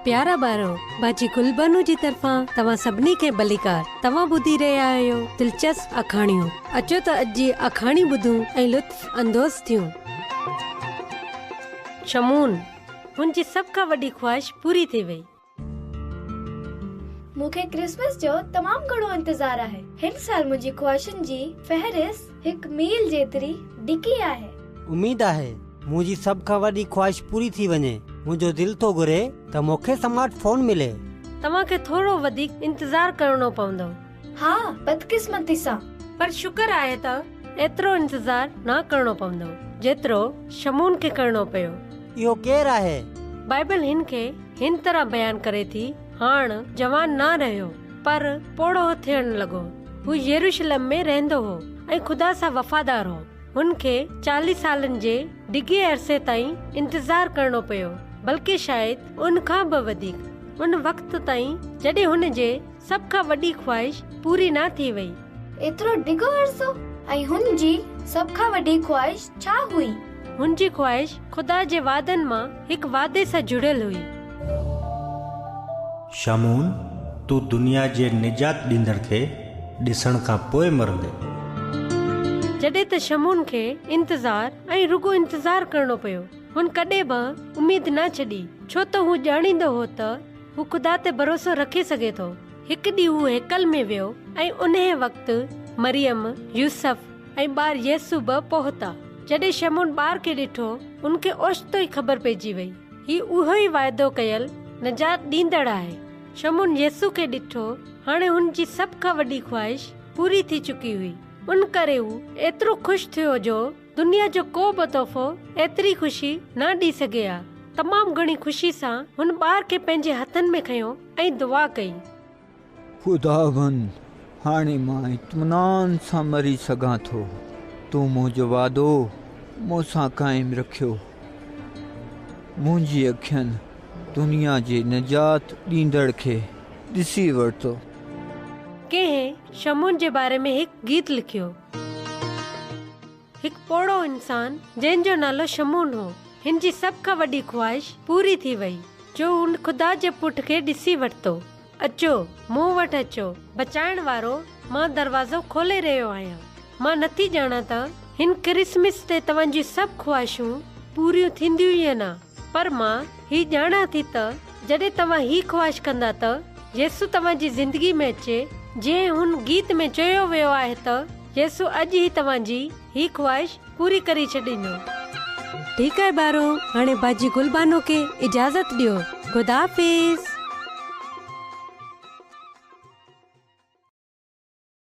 پيارا ٻارو، باجي گل بانو جي طرفان توهان سڀني کي ڀليڪار. توهان ٻڌي رهيا آهيو دلچسپ آکاڻيون. اچو ته اڄ جي آکاڻي ٻڌون ۽ لطف اندوز ٿيون. شمعون، هن جي سڀ کان وڏي خواهش پوري ٿي وئي. مون کي ڪرسمس جو تمام گهڻو انتظار آهي. هن سال منهنجي خواهشن جي فهرست هڪ ميل جيتري ڊگهي آهي. اميد آهي منهنجي سڀ کان وڏي خواهش پوري ٿي وڃي. منهنجو دل ٿو گهري ته مون کي سمارٽ فون ملي. توهان کي ٿورو وڌيڪ انتظار ڪرڻو پوندو. ها، بدقسمتي سان. پر شڪر آهي ته ايترو انتظار نه ڪرڻو پوندو، جيترو شمعون کي ڪرڻو پيو. اهو ڪير آهي؟ بائيبل هن کي هن طرح بيان ڪري ٿي، هاڻ جوان نه رهيو، پر پوڙهو ٿيڻ لڳو. هو يروشلم ۾ رهندو هو ۽ خدا سان وفادار هو. هن کي 40 سالن جي ڊگهي عرصي تائين انتظار ڪرڻو پيو، بلڪه شايد ان کان به وڌيڪ، ان وقت تائين جڏهن هن جي سڀ کان وڏي خواهش پوري نه ٿي وئي. ايترو ڊگهو عرصو؟ ۽ هن جي سڀ کان وڏي خواهش ڇا هئي؟ هن جي خواهش خدا جي وعدن مان هڪ وعدي سان جڙيل هئي. شمعون، تون دنيا جي نجات ڏيندڙ کي ڏسڻ کان پوء مرندين. جڏهن ته شمعون کي انتظار ۽ رڳو انتظار ڪرڻو پيو. هن ڪڏهن به اميد نه ڇڏي، ڇو ته هو ڄاڻيندو هو ته هو خدا تي ڀروسو رکي سگهي ٿو. هڪ ڏينهن هو هيڪل ۾ ويو ۽ انهيء وقت مريم، يوسف ۽ ٻار يسوع به پهتا. جڏهن شمعون ٻار کي ڏٺو، هن کي اوچتو ئي خبر پئجي وئي، هي اهو ئي واعدو ڪيل نجات ڏيندڙ آهي. شمعون يسوع کي ڏٺو، هاڻي هن جي سڀ کان وڏي خواهش پوري ٿي چڪي هئي. ان ڪري هو ايترو خوش ٿيو جو دنيا جو ڪو به تحفو ايتري خوشي نه ڏئي سگهي ها. تمام گهڻي خوشي سان هن ٻار کي پنهنجي هٿن ۾ کنيو ۽ دعا ڪئي. خداوند، هاڻي مان اطمينان سان مري سگهان ٿو. تون منهنجو وعدو مون سان قائم رکيو. منهنجي اکين دنيا جي نجات ڏيندڙ کي ڏسي ورتو. ڪنهن شمعون جي باري ۾ هڪ گيت لکيو. هڪ پوڙهو انسان جنهن جو نالو شمعون هو، هن جي سڀ کان وڏي خواهش پوري ٿي وئي جو هن خدا جي پٽ کي ڏسي ورتو. اچو، مون وٽ اچو، بچائڻ وارو، مان دروازو کولي رهيو آهيان. مان نٿي ڄاڻان ته هن ڪرسمس تي توهان جون سڀ خواهشون پوريون ٿينديون يا نه، پر مان هي ڄاڻان ٿي ته جڏهن توهان هي خواهش ڪندا ته يسوع توهان جي زندگي ۾ اچي، جيئن هن گيت ۾ چيو ويو آهي ته يسوع اڄ ئي توهان جي هي خواهش پوري ڪري ڇڏيندو. ٺيڪ آهي ٻارو، هاڻي باجي گل بانو کي اجازت ڏيو. خدا حافظ.